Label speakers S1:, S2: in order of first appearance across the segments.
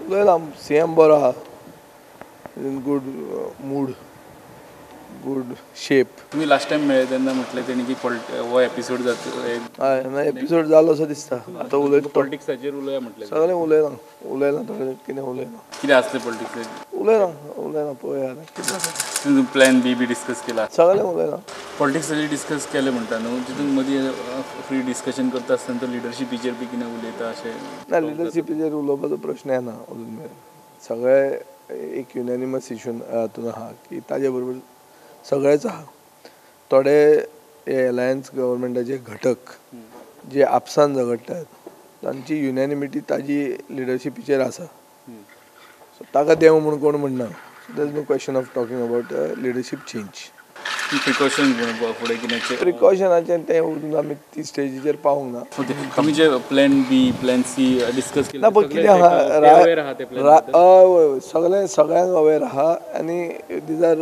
S1: उलयला CM बरो आहा, in good mood, good shape.
S2: तुम्ही लास्ट टाइम मेळ्ळे तेन्ना म्हटलें तेणी की हो एपिसोड जाता,
S1: हय ना एपिसोड जालो असो दिसता. आतां उलयता
S2: पॉलिटिक्साचेर उलया म्हटलें,
S1: सगळें उलयना उलयना थोडें कितें उलयना,
S2: कितें आसलें पॉलिटिक्साचेर
S1: उलयना उलयना पळोवया कितें
S2: तुमी प्लॅन बी बी डिस्कस केला,
S1: सगळें उलयना.
S2: पॉलिटिक्साचेर डिस्कस केलें म्हणटा न्हू, तितून मदीं फ्री डिस्कशन करता आसतना तो लिडरशिपीचेर बी कितें उलयता अशें
S1: ना? लिडरशिपीचेर उलोवपाचो प्रश्न येना अजून मेरेन. सगळे एक युनॅनिमस इशू हातून आहा की ताजे बरोबर सगळेच आहा. थोडे हे अलायन्स गव्हर्मेंटाचे घटक जे आपसान झगडटात तांची युनॅनिमिटी ताजी लिडरशिपीचेर आसा. सो ताका देव म्हूण कोण म्हणना. So there is no question of talking about leadership change.
S2: Precaution फुडें कितें
S1: प्रिकॉशनाचें तें अजून आमी ती स्टेजीचेर पावूंक ना.
S2: तुमी जे plan B plan C discuss केले
S1: ना, पण कितें आहा हय सगळें सगळ्यांक अवेर आहा आनी these are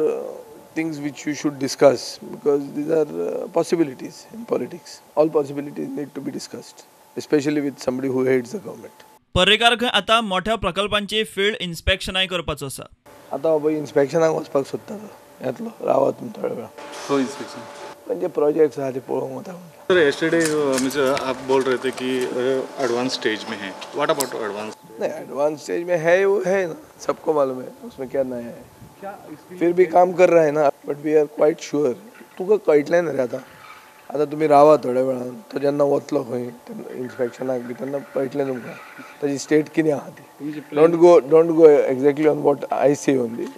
S1: things which you should discuss because these are possibilities in politics. All possibilities need to be discussed, especially with somebody who heads the government.
S3: Parrikar खंय आतां मोठ्या प्रकल्पांची फील्ड इन्स्पेक्शनाय करपाचो आसा.
S1: आतां पळय इन्स्पेक्शनाक वचपाक सोदता तो, येतलो रावात तुमी थोड्या वेळा.
S2: खंय इन्स्पेक्शन?
S1: म्हणजे प्रोजेक्ट्स आहा ते पळोवंक वता.
S4: सर यस्टरडे मिस्टर आप बोल रहे थे कि एडवांस स्टेज में है, what about advance?
S1: नहीं, एडवांस स्टेज में है वो है ना, सबको मालूम है उसमें क्या नया है, फिर भी काम कर रहा है ना, but we are quite sure. तुका कळटलें न्ही रे आतां, आतां तुमी रावा थोड्या वेळान, तो जेन्ना वतलो खंय तेन्ना इन्स्पेक्शनाक बी तेन्ना कळटलें तुमकां ताजी स्टेट कितें आहा ती. Don't go exactly on what I say only,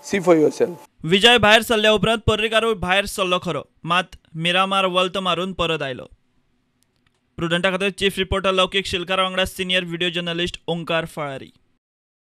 S1: see for yourself.
S3: Vijay भायर सरल्या उपरांत पर्रीकारूय भायर सरलो खरो, मात मिरामार वल्त मारून परत आयलो. प्रुडंटा खातीर चीफ रिपोर्टर लौकीक शिलकार वांगडा senior video journalist Omkar Falari.